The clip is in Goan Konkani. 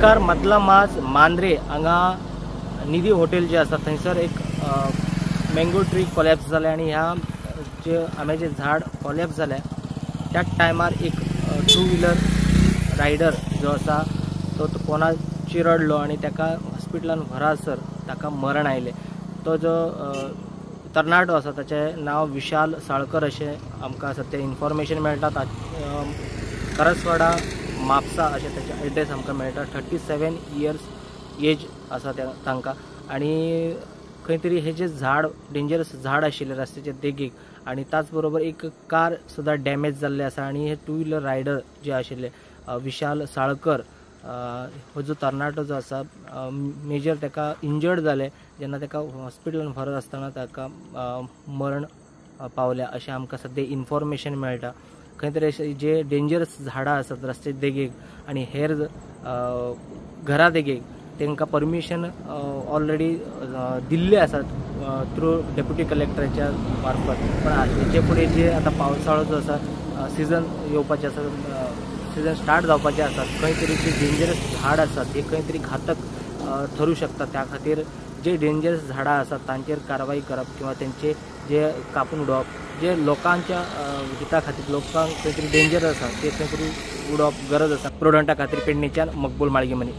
कार मदला माज मांद्रे हांगा निधी हॉटेल जे आसा थंयसर एक मँगो ट्री कोलॅप्स जालें आनी ह्या जे आंब्याचें झाड कोलॅप्स जालें त्या टायमार एक टू व्हिलर रायडर जो आसा तो पोना चिरडलो आनी ताका हॉस्पिटलान व्हरासर ताका मरण आयलें. तो जो तरणाटो आसा ताचें नांव विशाल साळकर अशें आमकां सद्या इन्फॉर्मेशन मेळटा. करसवाडा म्हापसा अशें ताचें एड्रेस आमकां मेळटा. 37 इयर्स एज आसा तांकां आनी खंय तरी हे जे झाड डेंजरस झाड आशिल्लें रस्त्याच्या देगेक आनी त्याच बरोबर एक कार सुद्दां डॅमेज जाल्लें आसा आनी हे टू व्हिलर रायडर जे आशिल्ले विशाल साळकर हो जो तरणाटो जो आसा मेजर ताका इंजर्ड जालें जेन्ना ताका हॉस्पिटलान व्हरत आसतना ताका मरण पावलें अशें आमकां सद्या इन्फॉर्मेशन मेळटा. खंय तरी अशें जे डेंजरस झाडां आसात रस्ते देगेक आनी हेर घरा देगेक तांकां परमिशन ऑलरेडी दिल्ले आसात थ्रू डेप्युटी कलेक्टराच्या मार्फत. पण हेचे फुडें जे आतां पावसाळो जो आसा सिजन येवपाचें आसा, सिजन स्टार्ट जावपाचें आसा, खंय तरी जे डेंजरस झाड आसात हे खंय तरी घातक ठरू शकता. त्या खातीर जे डेंजरस झाडां आसात तांचेर कारवाई करप किंवा तेंचे जे कापून उडोवप जे लोकांच्या हिता खातीर लोकांक खंय तरी डेंजर आसा ते खंय तरी उडोवप गरज आसा. प्रुडंटा खातीर पेडणेच्यान मकबूल माळगीमनी.